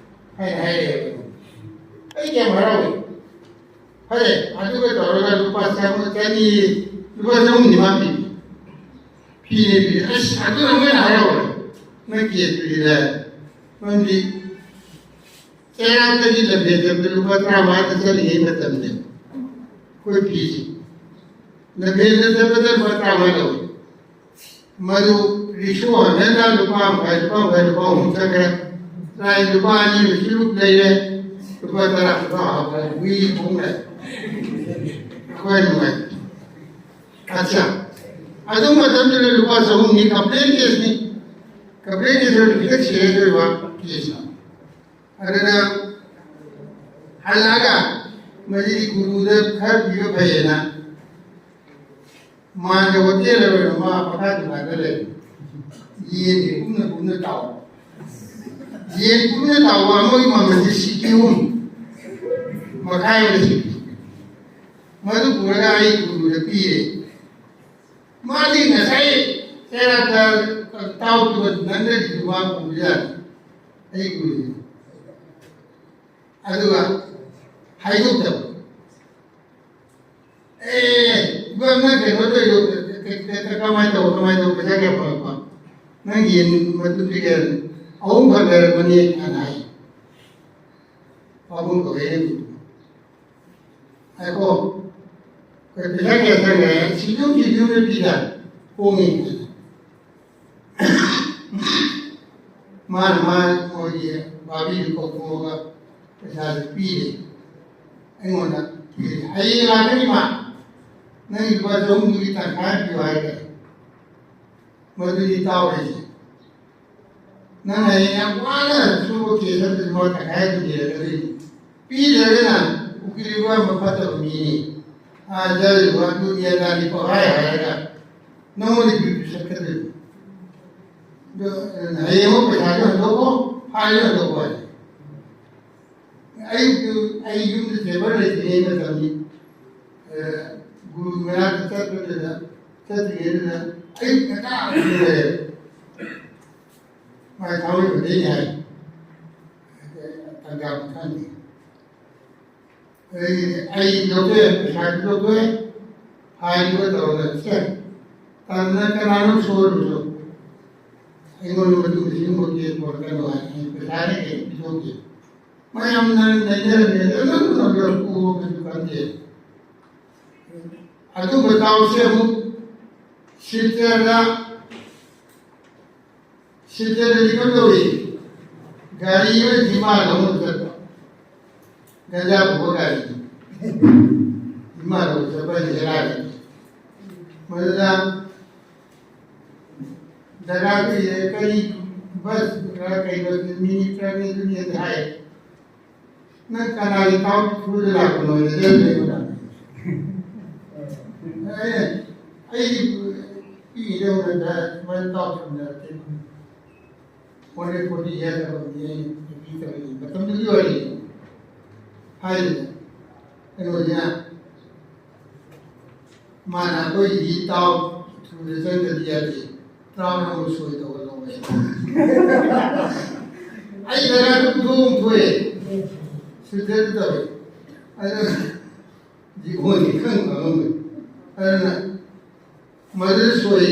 ꯍꯥꯏꯅ ꯍꯥꯏꯔꯛꯑꯦꯕ꯫ ꯑꯩ ꯀꯌꯥꯝ ꯍꯔꯥꯎꯏ꯫ ꯐꯔꯦ, ꯑꯗꯨꯒ ꯇꯧꯔꯒ ꯂꯨꯄꯥ ꯆꯥꯝꯃ, ꯆꯅꯤ, ꯂꯨꯄꯥ ꯆꯍꯨꯝꯅꯤ ꯃꯥ ꯄꯤꯕꯤ꯫ ꯐꯤꯅꯦ ꯄꯤꯔꯦ꯫ ꯑꯁ, ꯑꯗꯨꯅ ꯃꯣꯏꯅ ꯍꯔꯥꯎꯔꯦ꯫ ꯅꯣꯏ ꯀꯦꯁꯇꯨꯗꯤ ꯂꯥꯏ꯫ ꯃꯔꯝꯗꯤ ꯆꯩꯔꯥꯛꯇꯒꯤ ꯂꯝꯐꯦꯜ ꯆꯠꯄꯗ ꯂꯨꯄꯥ ꯇꯔꯥꯃꯉꯥꯗ ꯆꯠꯂꯤꯉꯩ ꯃꯇꯝꯗ ꯑꯩꯈꯣꯏ ꯐꯤꯁꯤ ꯂꯝꯐꯦꯜꯗ ꯆꯠꯄꯗ ꯂꯨꯄꯥ ꯇꯔꯥꯃꯉꯥ ꯂꯧꯏ꯫ ꯃꯗꯨ ꯔꯤꯛꯁꯣ ꯍꯟꯒꯠ ꯍꯟꯗ ꯂꯨꯄꯥ ꯃꯈꯥꯏ, ꯂꯨꯄꯥ ꯃꯈꯥꯏ, ꯂꯨꯄꯥ ꯑꯍꯨꯝ ꯆꯠꯈ꯭ꯔꯦ꯫ ꯂꯥꯏ ꯂꯨꯄꯥ ꯑꯅꯤ ꯑꯃꯁꯨ ꯂꯩꯔꯦ꯫ ꯂꯨꯄꯥ ꯇꯔꯥ, ꯂꯨꯄꯥ ꯍꯥꯞꯄ ꯍꯨꯏ ꯊꯣꯡ ꯂꯩ꯫ ꯑꯩꯈꯣꯏ ꯅꯨꯡꯉꯥꯏ꯫ ꯑꯠꯆꯥ꯫ ꯑꯗꯨ ꯃꯇꯝꯗꯨꯗ ꯂꯨꯄꯥ ꯆꯍꯨꯝꯅꯤ, ꯀꯝꯄ꯭ꯂꯦꯟ ꯀꯦꯁꯅꯤ꯫ ꯀꯝꯄ꯭ꯂꯦꯟ ꯀꯦꯁ ꯈꯤꯇꯪ ꯁꯤꯔꯤꯌꯁ ꯑꯣꯏꯕ ꯀꯦꯁꯅꯤ꯫ ꯑꯗꯨꯅ ꯍꯜꯂꯛꯑꯒ ꯃꯁꯤꯗꯤ ꯒꯨꯔꯨꯗ ꯈꯔ ꯄꯤꯕ ꯐꯩꯌꯦꯅ ꯃꯥꯟꯗ ꯍꯣꯇꯦꯜ ꯑꯣꯏꯔꯣ, ꯃꯥ ꯃꯈꯥ ꯗꯨꯀꯥꯟꯗ ꯂꯩ꯫ ꯌꯦꯟꯁꯦ ꯀꯨꯝꯅ ꯀꯨꯝꯅ ꯇꯥꯎ꯫ ꯌꯦꯟ ꯀꯨꯝꯅ ꯇꯥꯎꯕ ꯑꯃꯒꯤ ꯃꯃꯜꯁꯦ ꯁꯤꯀꯤ ꯑꯍꯨꯝ ꯃꯈꯥꯏ ꯑꯣꯏꯅ ꯁꯤꯀꯤ꯫ ꯃꯗꯨ ꯄꯨꯔꯒ ꯑꯩ ꯒꯨꯔꯨꯗ ꯄꯤꯔꯦ꯫ ꯃꯥꯗꯤ ꯉꯁꯥꯏ ꯆꯩꯔꯥꯛꯇ ꯇꯥꯎꯗꯨꯒ ꯅꯪꯅꯒꯤꯁꯨ ꯋꯥ ꯈꯨꯝꯕ ꯌꯥꯗꯦ꯫ ꯑꯩ ꯎꯔꯤꯅꯤ꯫ ꯑꯗꯨꯒ ꯍꯥꯏꯗꯣꯛꯇꯕ꯫ "ꯑꯦ, ꯏꯕꯣ, ꯅꯪ ꯀꯩꯅꯣ ꯇꯧꯔꯤꯗꯣ, ꯀ-, ꯀ-, ꯀ-, ꯀ-, ꯀꯃꯥꯏꯅ ꯇꯧꯕ, ꯀꯃꯥꯏꯅ ꯇꯧꯕ, ꯄꯩꯁꯥ ꯀꯌꯥ ꯐꯪꯉꯛꯄ? ꯅꯪ ꯌꯦꯟ ꯃꯇꯨꯝꯁꯦ ꯀꯌꯥ?" "ꯑꯍꯨꯝ ꯈꯛ ꯂꯩꯔꯛꯄꯅꯤ" ꯍꯥꯏꯅ ꯍꯥꯏ꯫ ꯄꯥꯕꯨꯡ ꯀꯧꯋꯦ꯫ "ꯉꯥꯏꯈꯣ, ꯑꯩꯈꯣꯏ ꯄꯩꯁꯥ ꯀꯌꯥ ꯆꯪꯈ꯭ꯔꯦ?" "ꯁꯤꯖꯨꯝ, ꯁꯤꯖꯨꯝ ꯅꯨꯄꯤꯗ ꯍꯣꯡꯉꯤ" ꯍꯥꯏꯅ꯫ ꯃꯥꯅ ꯃꯥ ꯃꯣꯏꯒꯤ ꯚꯥꯕꯤꯗꯨ ꯀꯧꯊꯣꯛꯑꯒ ꯄꯩꯁꯥꯁꯦ ꯄꯤꯔꯦ꯫ ꯑꯩꯉꯣꯟꯗ ꯄꯤꯔꯦ꯫ "ꯍꯌꯦꯡ ꯂꯥꯛꯀꯅꯤ ꯃꯥ꯫ ꯅꯪꯒꯤ ꯂꯨꯄꯥ ꯆꯍꯨꯝꯗꯨꯒꯤ ꯇꯪꯈꯥꯏ ꯄꯤꯌꯨ" ꯍꯥꯏꯔꯦ꯫ ꯃꯗꯨꯗꯤ ꯇꯥꯎꯔꯤꯁꯦ꯫ ꯅꯪ ꯍꯌꯦꯡ ꯌꯥꯝ ꯋꯥꯅ ꯁꯨꯕ ꯀꯦꯁ ꯑꯗꯨꯁꯨ ꯃꯥ ꯇꯪꯈꯥꯏ ꯑꯗꯨꯝ ꯌꯦꯜꯂꯛꯀꯗꯣꯏꯅꯤ꯫ ꯄꯤꯗ꯭ꯔꯒꯅ ꯎꯀꯤꯜ ꯏꯕꯨ ꯌꯥꯝ ꯐꯠꯇꯕ ꯃꯤꯅꯤ꯫ "ꯑꯥ, ꯖꯔꯤꯕꯨ ꯑꯗꯨꯅꯤ ꯑꯗꯥꯅꯤ" ꯄꯪꯍꯥꯏ ꯍꯥꯏꯔꯒ ꯅꯪꯉꯣꯟꯗ ꯕꯤ ꯄꯤ ꯆꯠꯀꯗꯣꯏꯅꯤ꯫ ꯑꯗꯣ, ꯍꯌꯦꯡꯃꯛ ꯄꯩꯁꯥꯁꯨ ꯍꯟꯗꯣꯛꯈꯣ, ꯐꯥꯏꯜꯁꯨ ꯍꯟꯗꯣꯛꯈꯣ ꯍꯥꯏ꯫ ꯑꯌꯨꯛꯇꯨ ꯑꯩ ꯌꯨꯝꯗ ꯇꯦꯕꯜ ꯂꯩꯇ꯭ꯔꯤꯉꯩ ꯃꯇꯝꯅꯤ꯫ ꯑ, ꯒꯨꯔꯨ ꯃꯅꯥꯛꯇ ꯆꯠꯄꯗꯨꯗ, ꯆꯠꯇ꯭ꯔꯤꯉꯩꯗꯨꯗ ꯑꯌꯨꯛ ꯉꯟꯇꯥ ꯍꯧꯒꯠꯂꯦ꯫ ꯃꯥꯏ ꯊꯥꯡꯃꯩꯕꯟꯗꯩꯅꯦ ꯍꯥꯏ꯫ ꯇꯥꯟꯖꯥ ꯑꯃ ꯈꯪꯉꯤ꯫ ꯑꯗꯒꯤ ꯑꯩ ꯂꯧꯊꯣꯛꯑꯦ, ꯄꯩꯁꯥꯗꯨ ꯂꯧꯊꯣꯛꯑꯦ, ꯐꯥꯏꯜꯗꯨꯒ ꯇꯧꯔꯒ, "ꯁꯦ, ꯇꯟꯗꯅ ꯀꯅꯥꯅꯣꯝ ꯁꯣꯏꯔꯨꯆꯣ꯫ ꯑꯩꯉꯣꯟꯗ ꯃꯇꯨꯡꯗ ꯁꯤꯒꯨꯝꯕ ꯀꯦꯁ ꯄꯨꯔꯛꯀꯅꯨ" ꯍꯥꯏꯅ ꯑꯩ ꯄꯩꯁꯥꯅꯤ ꯀꯩꯅꯣ ꯄꯤꯊꯣꯛꯈꯤ꯫ ꯃꯌꯥꯝꯅ ꯅꯩꯅꯔꯝꯃꯦ, ꯑꯗꯨ ꯅꯪ ꯅꯪ ꯀꯩꯁꯨ ꯈꯟꯗꯦ꯫ ꯑꯗꯨꯝꯕ ꯇꯥꯎꯁꯦ ꯑꯃꯨꯛ ꯁꯤꯜꯆꯔꯗ, ꯁꯤꯜꯆꯔꯗꯗꯤ ꯀꯝꯗꯧꯏ? ꯒꯥꯔꯤ ꯑꯃ ꯙꯤꯃꯥ ꯂꯧꯅ ꯆꯠꯄ, ꯒꯟꯖꯥ ꯄꯨꯕ ꯒꯥꯔꯤ ꯙꯤꯃꯥ ꯂꯧꯅ ꯆꯠꯄ ꯍꯥꯏꯁꯦ ꯕꯦꯔꯥꯅꯤ꯫ ꯃꯗꯨꯗ ꯖꯒꯥꯗꯨ ꯌꯦꯡꯉ ꯀꯔꯤ ꯕꯁ ꯀꯩꯅꯣ ꯃꯤꯅꯤꯠ ꯇꯔꯥꯅꯤꯊꯣꯏ ꯍꯥꯏ꯫ "ꯅꯪ ꯀꯅꯥꯒꯤ ꯊꯥꯎ ꯊꯨꯗ ꯂꯥꯛꯄꯅꯣ?" ꯍꯥꯏꯅ ꯂꯩꯕꯗ, "ꯑꯦ, ꯑꯩꯗꯤ ꯄꯤꯛꯏꯉꯩꯗ ꯁꯨꯃꯥꯏꯅ ꯊꯥꯎ ꯊꯨꯝꯅꯔꯛꯇꯦ꯫ ꯐꯣꯔꯇꯤ ꯐꯣꯔꯇꯤ ꯏꯌꯥꯔ ꯇꯧꯔꯝꯃꯤ ꯑꯩ ꯅꯨꯄꯤ ꯇꯧꯔꯤꯉꯩ ꯃꯇꯝꯗꯨꯒꯤ ꯋꯥꯔꯤꯅꯤ" ꯍꯥꯏꯔꯤꯕ꯫ ꯀꯩꯅꯣꯁꯤꯅ ꯃꯥꯅ ꯑꯩꯈꯣꯏꯒꯤꯗꯤ ꯊꯥꯎ ꯊꯨꯝꯗ ꯆꯪꯗ꯭ꯔꯗꯤ ꯌꯥꯗꯦ꯫ ꯍꯔꯥꯎ ꯍꯔꯥꯎ ꯁꯣꯏ ꯇꯧꯒꯗꯧꯕꯅꯦ꯫ ꯑꯩ ꯖꯒꯥꯗꯨ ꯄꯨꯊꯣꯛ ꯑꯃꯨꯛ ꯊꯣꯛꯑꯦ꯫ ꯁꯨꯗ꯭ꯔꯗꯤ ꯇꯧꯋꯦ꯫ ꯑꯗꯨꯅ ꯖꯤꯕꯣꯟꯗꯤ ꯈꯪ ꯈꯪꯉꯝꯃꯣꯏ꯫ ꯑꯗꯨꯅ ꯃꯗꯨ ꯁꯣꯏ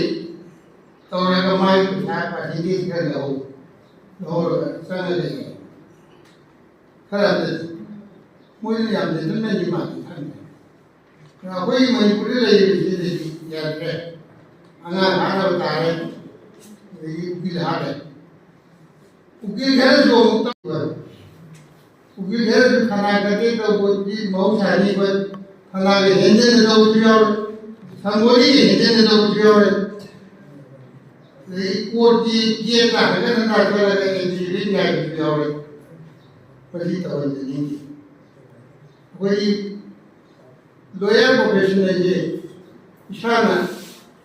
ꯇꯧꯔꯒ ꯃꯥꯒꯤ ꯄꯩꯁꯥ ꯄꯥꯔꯁꯦꯟꯇꯦꯖ ꯈꯔ ꯂꯧ-, ꯂꯧꯔꯒ ꯆꯪꯉ ꯂꯩꯌꯦ꯫ ꯈꯔ ꯑꯝꯇꯗꯤ ꯃꯣꯏꯅ ꯌꯥꯝ ꯖꯦꯟꯇꯜꯃꯦꯟꯗꯤ ꯃꯥꯜꯂꯤ ꯈꯪꯗꯦ꯫ ꯑꯩꯈꯣꯏꯒꯤ ꯃꯅꯤꯄꯨꯔꯗ ꯂꯩꯔꯤꯕꯁꯤꯗꯤ ꯌꯥꯗ꯭ꯔꯦ꯫ ꯑꯉꯥꯡ ꯍꯥꯠꯅꯕ ꯇꯥꯔꯦ, ꯑꯗꯒꯤ ꯎꯀꯤꯜ ꯍꯥꯠꯂꯦ꯫ ꯎꯀꯤꯜ ꯈꯔꯁꯨ ꯑꯃꯨꯛ ꯇꯧꯕ꯫ ꯎꯀꯤꯜ ꯈꯔꯁꯨ ꯈꯅꯥ ꯀꯠꯀꯦ ꯇꯧꯕꯗꯤ ꯃꯍꯧꯁꯥꯅꯤ꯫ ꯑꯩꯈꯣꯏ ꯈꯅꯥꯒ ꯍꯦꯟꯖꯟꯅ ꯇꯧꯕꯁꯨ ꯌꯥꯎꯔꯦ, ꯁꯪꯒꯣꯏꯒ ꯍꯦꯟꯖꯟꯅ ꯇꯧꯕꯁꯨ ꯌꯥꯎꯔꯦ꯫ ꯑꯗꯒꯤ ꯀꯣꯔꯠꯀꯤ ꯒꯦꯠꯇ ꯍꯥꯏꯒꯠꯅ ꯆꯠꯂꯒ ꯑꯦꯟꯇ꯭ꯔꯤ ꯂꯣꯏ ꯉꯥꯏꯕꯁꯨ ꯌꯥꯎꯔꯦ꯫ ꯃꯁꯤ ꯇꯧꯍꯟꯖꯅꯤꯡꯗꯦ꯫ ꯑꯩꯈꯣꯏꯒꯤ ꯂꯣꯌꯔ ꯄ꯭ꯔꯣꯐꯦꯁꯟ ꯍꯥꯏꯁꯦ ꯏꯁꯥꯅ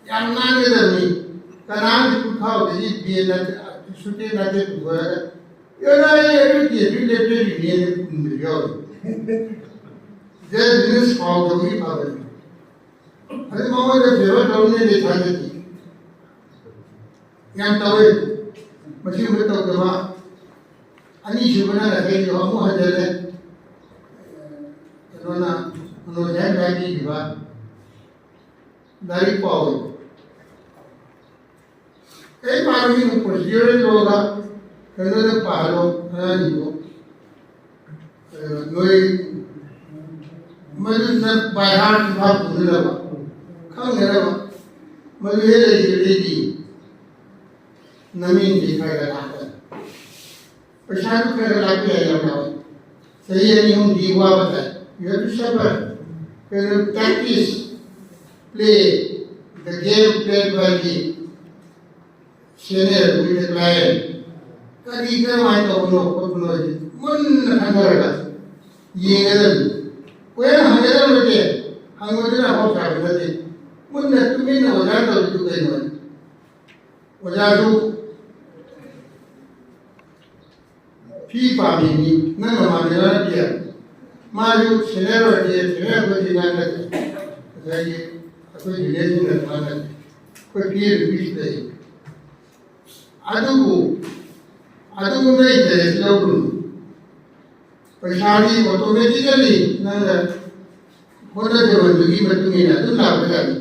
ꯌꯥꯝ ꯅꯥꯟꯒꯗꯕꯅꯤ꯫ ꯀꯅꯥꯝꯒꯤ ꯄꯨꯈꯥꯎꯗꯒꯤ ꯕꯦꯟ ꯅꯠꯇꯦ, ꯁꯨꯇꯦ ꯅꯠꯇꯦ ꯄꯨꯊꯣꯔꯒ, "ꯑꯦ, ꯅꯥꯏ, ꯑꯗꯨ ꯇꯦ, ꯑꯗꯨ ꯂꯦꯞꯇꯣꯏꯅꯦꯅ" ꯈꯨꯝꯕꯁꯨ ꯌꯥꯎꯔꯤ꯫ ꯖꯁ ꯃꯤꯅ ꯁꯥꯎꯗꯕꯒꯤ ꯐꯕꯅꯤ꯫ ꯑꯗꯨ ꯃꯉꯣꯟꯗ ꯐꯦꯚꯔ ꯇꯧꯅꯦꯗꯤ ꯊꯥꯖꯗꯦ꯫ ꯌꯥꯝ ꯇꯧꯋꯦ꯫ ꯃꯁꯤꯒꯨꯝꯕ ꯇꯧꯗꯕ꯫ ꯑꯅꯤꯁꯨꯕꯅ ꯉꯁꯥꯏꯒꯤꯗꯣ ꯑꯃꯨꯛ ꯍꯟꯖꯜꯂꯦ꯫ ꯀꯩꯅꯣꯅ, ꯃꯅꯣꯖ ꯍꯥꯏꯅ ꯍꯥꯏꯕꯤꯈꯤꯕ, ꯂꯥꯏꯔꯤꯛ ꯄꯥꯎ꯫ ꯀꯔꯤꯝ ꯄꯥꯔꯨꯒꯤꯅꯨ, ꯄ꯭ꯔꯣꯁꯤꯗ꯭ꯌꯨꯔꯦꯜ ꯂꯣꯗ ꯀꯩꯅꯣꯗ ꯄꯥꯍꯜꯂꯣ ꯑꯉꯥꯡꯁꯤꯡꯗꯣ꯫ ꯑꯗꯨꯒ ꯅꯣꯏ ꯃꯗꯨꯗ ꯕꯥꯏ ꯍꯥꯔꯠ ꯐꯥꯎ ꯄꯨꯅꯅꯕ, ꯈꯪꯅꯅꯕ꯫ ꯃꯗꯨ ꯍꯦꯛ ꯂꯩꯈꯤꯕꯗꯩꯗꯤ ꯅꯃꯤꯡꯗꯤ ꯈꯔ ꯈꯔ ꯂꯥꯛꯀꯅꯤ꯫ ꯄꯩꯁꯥꯗꯨ ꯈꯔ ꯈꯔ ꯂꯥꯛꯄ ꯌꯥꯏ, ꯌꯥꯝ ꯌꯥꯎꯋꯦ꯫ ꯆꯍꯤ ꯑꯅꯤ ꯑꯍꯨꯝꯗꯤ ꯋꯥꯕ ꯇꯥꯏ꯫ You have to suffer. You have to practice, play the game played by the senior with the client. ꯀꯔꯤ ꯀꯔꯝꯍꯥꯏꯅ ꯇꯧꯕꯅꯣ ꯈꯣꯠꯄꯅꯣ ꯍꯥꯏꯁꯦ ꯃꯨꯟꯅ ꯈꯟꯊꯔꯒ ꯌꯦꯡꯒꯗꯕꯅꯤ꯫ ꯀꯣꯏꯍꯪ ꯍꯪꯒꯗꯕ ꯅꯠꯇꯦ, ꯍꯪꯕꯗꯨꯅ ꯑꯐꯥꯎ ꯁꯥꯕ ꯅꯠꯇꯦ꯫ ꯃꯨꯟꯅ ꯇꯨꯃꯤꯟꯅ ꯑꯣꯖꯥ ꯇꯧꯔꯤꯗꯨ ꯀꯩꯅꯣ? ꯑꯣꯖꯥꯁꯨ ꯐꯤ ꯄꯥꯝꯃꯤꯅꯤ, ꯅꯪ ꯅꯃꯥꯟꯅꯕ ꯅꯠꯇꯦ꯫ ꯃꯥꯁꯨ ꯁꯦꯅꯤꯌꯔ ꯑꯣꯏꯔꯗꯤ, ꯁꯦꯅꯤꯌꯔ ꯑꯩꯈꯣꯏꯗꯤ ꯉꯥꯡꯅꯗꯦ꯫ ꯉꯁꯥꯏꯒꯤ ꯑꯩꯈꯣꯏ ꯖꯨꯅꯤꯌꯔꯁꯤꯡꯅ ꯉꯥꯡꯅꯗꯦ꯫ ꯑꯩꯈꯣꯏ ꯐꯤ ꯑꯗꯨꯝ ꯄꯤꯁꯨ ꯂꯩ꯫ ꯑꯗꯨꯕꯨ ꯑꯗꯨꯒꯨꯝꯕ ꯏꯟꯇꯔꯦꯁ ꯂꯧꯒꯅꯨ꯫ ꯄꯩꯁꯥꯗꯤ ꯑꯣꯇꯣꯃꯦꯇꯤꯀꯦꯜꯂꯤ ꯅꯪꯅ ꯍꯣꯠꯅꯖꯃꯟꯗꯨꯒꯤ ꯃꯇꯨꯡ ꯏꯟꯅ ꯑꯗꯨꯝ ꯂꯥꯛꯄꯖꯥꯠꯅꯤ꯫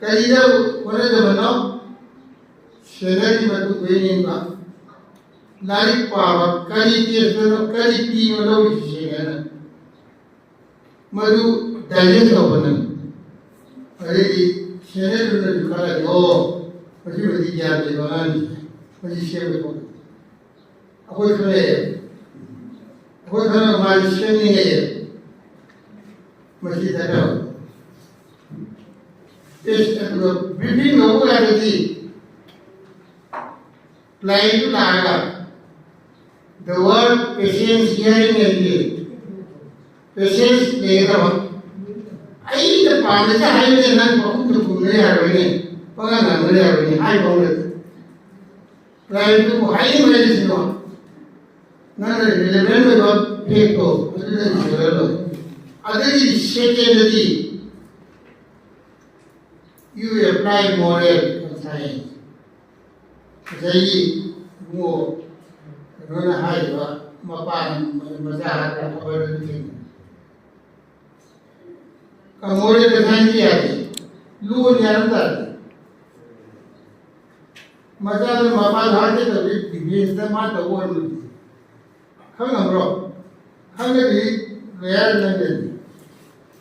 ꯀꯔꯤꯗ ꯍꯣꯠꯅꯖꯃꯟꯅꯣ? ꯁꯦꯟꯅꯔꯤ ꯃꯇꯨꯡ ꯌꯦꯡꯕ, ꯂꯥꯏꯔꯤꯛ ꯄꯥꯕ, ꯀꯔꯤ ꯇꯦꯁꯇꯅꯣ, ꯀꯔꯤ ꯄꯤꯅꯣ ꯂꯧꯔꯤꯁꯤ ꯁꯦꯟꯅꯔ꯫ ꯃꯗꯨ ꯗꯥꯏꯖꯦꯁ ꯇꯧꯕ ꯅꯪ꯫ ꯑꯗꯩꯗꯤ ꯁꯦꯟꯅꯔꯤꯗꯨꯅꯁꯨ ꯈꯜꯂꯅꯤ, "ꯑꯣ, ꯃꯁꯤꯃꯗꯤ ꯒ꯭ꯌꯥꯟ ꯂꯩꯕ ꯑꯉꯥꯡꯅꯤ, ꯃꯁꯤ ꯁꯦꯝꯕ ꯊꯣꯛꯄ"꯫ ꯑꯩꯈꯣꯏ ꯈꯪꯉꯛꯑꯦ꯫ ꯑꯩꯈꯣꯏ ꯈꯪꯉꯒ ꯃꯥꯁꯦ ꯁꯦꯝꯅꯤꯡꯉꯛꯑꯦ꯫ ꯃꯁꯤ ꯗꯔꯀꯥꯔ ꯑꯣꯏ꯫ ꯑꯦꯁ, ꯑꯗꯨꯒ ꯕ꯭ꯔꯤꯐꯤꯡ ꯂꯧꯕ ꯀꯥꯟꯗꯗꯤ ꯄ꯭ꯂꯥꯏꯗꯨ ꯂꯥꯛꯑꯒ, "The word patience hearing and patience ꯂꯩꯒꯗꯕ꯫ ꯑꯩꯅ ꯄꯥꯝꯃꯤꯁꯦ ꯍꯥꯏꯕꯅꯦ, ꯅꯪ ꯄꯥꯈꯨꯝꯗ ꯈꯨꯝꯕ ꯌꯥꯔꯣꯏꯅꯦ, ꯄꯉꯥꯡ ꯉꯥꯡꯕ ꯌꯥꯔꯣꯏꯅꯦ" ꯍꯥꯏꯕ ꯑꯃ ꯂꯩ꯫ ꯄ꯭ꯂꯥꯏꯗꯨ ꯍꯥꯏꯅꯤꯡꯕ ꯍꯥꯏꯁꯤꯅꯣ, ꯅꯪꯅ ꯔꯤꯂꯦꯚꯦꯟ ꯑꯣꯏꯕ ꯐꯦꯛꯇꯣ ꯑꯗꯨꯗ ꯏꯁꯤꯜꯂ ꯂꯣꯏꯔꯦ꯫ ꯑꯗꯒꯤ ꯁꯦꯀꯦꯟꯗꯗꯤ, "You apply moral conscience"꯫ ꯉꯁꯥꯏꯒꯤ ꯏꯕꯨꯡꯉꯣ ꯀꯩꯅꯣꯅ ꯍꯥꯏꯔꯤꯕ, ꯃꯄꯥꯅ ꯃꯆꯥ ꯍꯥꯠꯄ ꯈꯕꯔꯗ ꯊꯦꯡꯅꯩ꯫ ꯀꯃꯣꯔꯦ ꯀꯊꯥꯏꯅ ꯌꯥꯗꯦ꯫ ꯂꯣꯟ ꯌꯥꯔꯝ ꯇꯥꯔꯗꯤ꯫ ꯃꯆꯥꯗꯨ ꯃꯄꯥꯗꯨ ꯍꯥꯠꯀꯦ ꯇꯧꯔꯤ, ꯗꯤꯐꯦꯟꯁꯇ ꯃꯥ ꯇꯧꯕ ꯑꯣꯏꯔꯝꯃꯗꯤ꯫ ꯈꯪꯉꯝꯕ꯭ꯔꯣ? ꯈꯪꯉꯗꯤ ꯂꯣꯌꯔ ꯅꯪꯗꯅꯤ꯫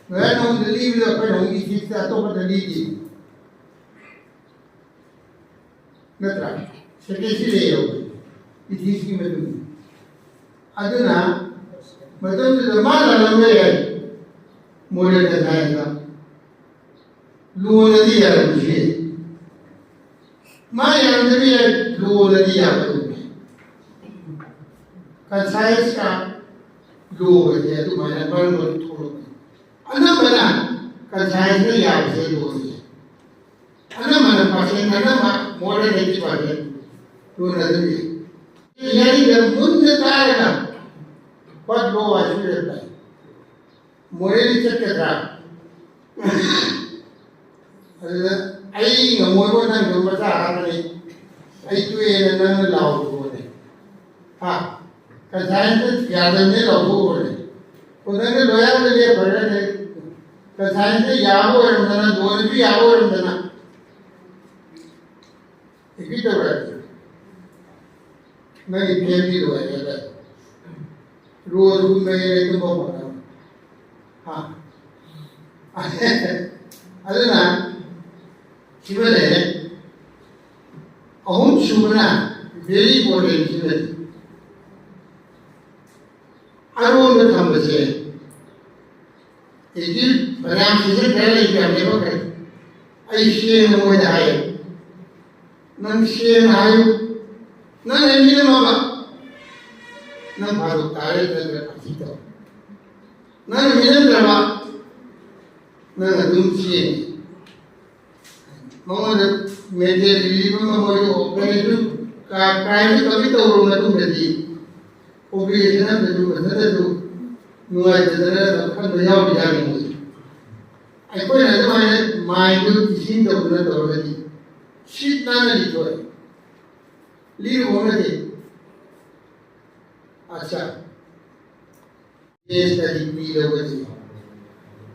ꯂꯣꯌꯔ ꯅꯉꯣꯟꯗ ꯂꯤꯕꯗ ꯑꯩꯈꯣꯏꯅ ꯑꯃꯨꯛ ꯏꯊꯤꯛꯁꯇ ꯑꯇꯣꯞꯄꯗ ꯂꯤꯗꯦ꯫ ꯅꯠꯇ꯭ꯔꯥ? ꯁꯦꯀꯦꯟꯁꯤ ꯂꯩꯌꯦꯕ, ꯏꯊꯤꯛꯁꯀꯤ ꯃꯇꯨꯡ ꯏꯟꯅ꯫ ꯑꯗꯨꯅ ꯃꯇꯝꯗꯨꯗ ꯃꯥ ꯂꯥꯜꯂꯝꯕ ꯌꯥꯏ, ꯃꯣꯔꯦꯜ ꯀꯟꯁꯥꯏꯟꯁꯇ꯫ ꯂꯣꯅꯗꯤ ꯌꯥꯔꯝꯕꯁꯨ ꯌꯥꯏ꯫ ꯃꯥ ꯌꯥꯔꯝꯗꯕ ꯌꯥꯏ, ꯂꯣꯅꯗꯤ ꯌꯥꯕ ꯑꯗꯨꯝ ꯌꯥꯏ꯫ ꯀꯟꯁꯥꯏꯟꯁꯀ ꯂꯣꯒꯁꯦ ꯑꯗꯨꯃꯥꯏꯅ ꯃꯔꯝ ꯃꯔꯝ ꯊꯣꯛꯂꯛꯄꯅꯤ꯫ ꯑꯅꯝꯕꯅ ꯀꯟꯁꯥꯏꯟꯁꯅ ꯌꯥꯕꯁꯦ ꯂꯣꯅ ꯌꯥꯏ꯫ ꯑꯅꯝꯕꯅ ꯄꯥꯔꯁꯦꯟ ꯑꯅꯝꯕ, more than eighty percent ꯂꯣꯅ ꯑꯗꯨꯝ ꯌꯥꯏ꯫ ꯌꯥꯔꯤꯗ ꯃꯨꯟꯅ ꯇꯥꯔꯒ, "What law I should apply?" ꯃꯣꯔꯦꯗꯤ ꯆꯠꯀꯗ꯭ꯔꯥ? ꯑꯗꯨꯗ ꯑꯩ ꯉꯝꯃꯣꯏꯕ, ꯅꯪꯁꯨ ꯃꯆꯥ ꯍꯥꯞꯄꯅꯤ꯫ ꯑꯩ ꯇꯣꯛꯑꯦꯅ ꯅꯪꯅ ꯂꯥꯎꯔꯨꯕꯅꯦ꯫ ꯍꯥ? ꯀꯟꯁꯥꯏꯟꯁꯇ ꯌꯥꯗꯕꯅꯦ ꯂꯥꯎꯊꯣꯛꯎꯕꯅꯦ꯫ ꯑꯣ, ꯅꯪꯅ ꯂꯣꯌꯔꯗ ꯂꯦꯞꯈ꯭ꯔꯒꯅꯦ, ꯀꯟꯁꯥꯏꯟꯁꯇ ꯌꯥꯕ ꯑꯣꯏꯔꯝꯗꯅ, ꯂꯣꯟꯗꯁꯨ ꯌꯥꯕ ꯑꯣꯏꯔꯝꯗꯅ, ꯑꯦꯒ꯭ꯔꯤ ꯇꯧꯔꯛꯑꯗꯤ ꯅꯪꯒꯤ ꯐꯦꯃꯤꯂꯤ ꯂꯣꯏꯔꯦ꯫ ꯔꯣꯖꯒꯨꯝꯕ ꯂꯩꯔꯦ, ꯑꯗꯨꯝꯕ ꯍꯣꯠꯅꯕ꯫ ꯍꯥ? ꯑꯗꯨꯅ ꯁꯤꯃ ꯂꯩꯔꯦ꯫ ꯑꯍꯨꯝ ꯁꯨꯕꯅ very important ꯁꯤꯃꯗꯤ꯫ ꯑꯔꯣꯟꯕ ꯊꯝꯕꯁꯦ, ꯑꯦꯒ꯭ꯔꯤ ꯐꯥꯏꯅꯥꯟꯁ ꯈꯔ ꯂꯩꯕ ꯌꯥꯝ ꯂꯦꯞꯄꯛꯈ꯭ꯔꯦ꯫ ꯑꯩ ꯁꯦꯡꯅ ꯃꯣꯏꯗ ꯍꯥꯏꯌꯦ, "ꯅꯪ ꯁꯦꯡꯅ ꯍꯥꯏꯌꯨ, ꯅꯪ ꯂꯩꯃꯤꯟꯅꯃꯕ, ꯅꯪ ꯐꯥꯗꯣꯛ ꯇꯥꯔꯦ, ꯅꯠꯇ꯭ꯔꯒ ꯄꯥꯔꯇꯤ ꯇꯧ꯫ ꯅꯪ ꯂꯩꯃꯤꯟꯅꯗ꯭ꯔꯕ, ꯅꯪ ꯑꯗꯨꯝ ꯆꯦꯟꯅꯤ꯫" ꯃꯉꯣꯟꯗ ꯃꯦꯟꯇꯦꯜ ꯔꯤꯂꯤꯐ ꯑꯃ, ꯃꯣꯏꯒꯤ ꯑꯣꯄꯔꯦꯁꯟ ꯀ꯭ꯔꯥꯏꯝꯁꯦ ꯀꯃꯤꯠ ꯇꯧꯔꯕ ꯃꯇꯨꯡꯗꯗꯤ ꯑꯣꯄꯔꯦꯁꯟ ꯑꯃꯗꯁꯨ ꯃꯊꯟꯇꯁꯨ ꯅꯨꯡꯉꯥꯏꯇꯗꯅ ꯈꯟꯕ ꯌꯥꯎꯔꯤ ꯌꯥꯎꯔꯤ ꯃꯣꯏꯁꯦ꯫ ꯑꯩꯈꯣꯏꯅ ꯑꯗꯨꯃꯥꯏꯅ ꯃꯥꯏꯟꯗꯨ ꯇꯤꯆꯤꯡ ꯇꯧꯗꯅ ꯇꯧꯔꯒꯗꯤ ꯁꯤꯠ ꯅꯥꯟꯅ ꯂꯤꯊꯣꯛꯑꯦ꯫ ꯂꯤꯔꯨꯕ ꯅꯠꯇꯦ꯫ ꯑꯠꯆꯥ꯫ ꯀꯦꯁꯇꯗꯤ ꯀꯨꯏꯔꯕꯗꯤ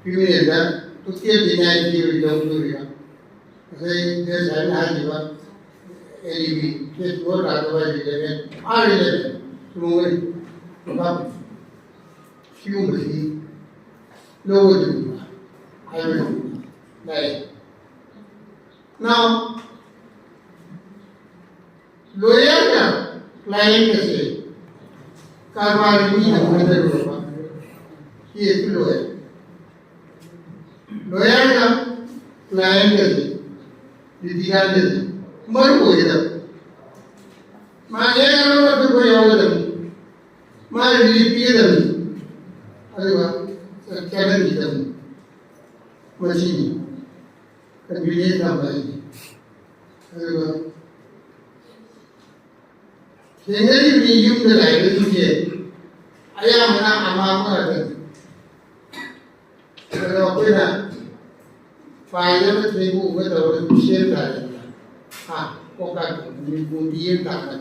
ꯀ꯭ꯔꯤꯃꯤꯅꯦꯜꯗ ꯇꯣꯇꯦꯜ ꯗꯤꯅꯥꯏꯟ ꯊꯤꯑꯣꯔꯤ ꯂꯧꯗꯣꯔꯤꯕ꯫ ꯉꯁꯥꯏ ꯖꯁ ꯁꯥꯍꯦꯕꯅ ꯍꯥꯏꯈꯤꯕ L E B case four ꯂꯥꯛꯇꯕ ꯍꯥꯏꯁꯦ ꯏꯂꯦꯚꯦꯟ, ꯑꯥꯔ ꯏꯂꯦꯚꯦꯟ, ꯁꯨꯃꯥꯏꯅ ꯁꯤꯒꯨꯝꯕꯁꯤ ꯂꯧꯒꯗꯣꯔꯤꯕ ꯍꯥꯏꯕꯁꯤ ꯂꯥꯛꯑꯦ꯫ Now, ꯂꯣꯌꯔꯅ ꯀ꯭ꯂꯥꯏꯟ ꯑꯁꯦ ꯀꯔꯕꯥꯔꯒꯤ ꯃꯤꯅ ꯈꯟꯖꯔꯨꯔꯕ ꯀꯦꯁꯇꯨ ꯂꯣꯏꯔꯦ꯫ ꯂꯣꯌꯔꯅ ꯀ꯭ꯂꯥꯏꯟ ꯑꯁꯦ, ꯂꯤꯇꯤꯒꯥꯟ ꯑꯁꯦ ꯃꯔꯨ ꯑꯣꯏꯒꯗꯕ, ꯃꯥ ꯍꯦꯛ ꯑꯔꯣꯏꯕ ꯑꯩꯈꯣꯏ ꯌꯥꯎꯒꯗꯕꯅꯤ, ꯃꯥ ꯔꯤꯂꯤꯐ ꯄꯤꯒꯗꯕꯅꯤ, ꯑꯗꯨꯒ ꯆꯠꯍꯟꯈꯤꯗꯕꯅꯤ꯫ ꯃꯁꯤꯅꯤ ꯀꯟꯚꯤꯅꯦꯟꯁ ꯊꯝꯕ ꯍꯥꯏꯁꯦ꯫ ꯑꯗꯨꯒ ꯊꯦꯡꯅꯔꯤꯕ ꯃꯤ ꯌꯨꯝꯗ ꯂꯥꯛꯏꯕꯁꯤꯡꯁꯦ ꯑꯌꯥꯝꯕꯅ ꯑꯃꯥꯡꯕ ꯉꯥꯛꯇꯅꯤ꯫ ꯑꯗꯣ ꯑꯩꯈꯣꯏꯅ ꯄꯥꯏꯅꯕ ꯊꯦꯡꯕꯨ ꯑꯃ ꯇꯧꯔꯒ ꯑꯗꯨꯝ ꯁꯦꯝ ꯇꯥꯔꯦꯗꯅ꯫ ꯍꯥ? ꯀꯣꯛ ꯀꯥꯏ ꯄꯨꯔꯛꯄꯅꯤ, ꯀꯣꯟꯗꯤ ꯌꯦꯟ ꯇꯥꯅ꯫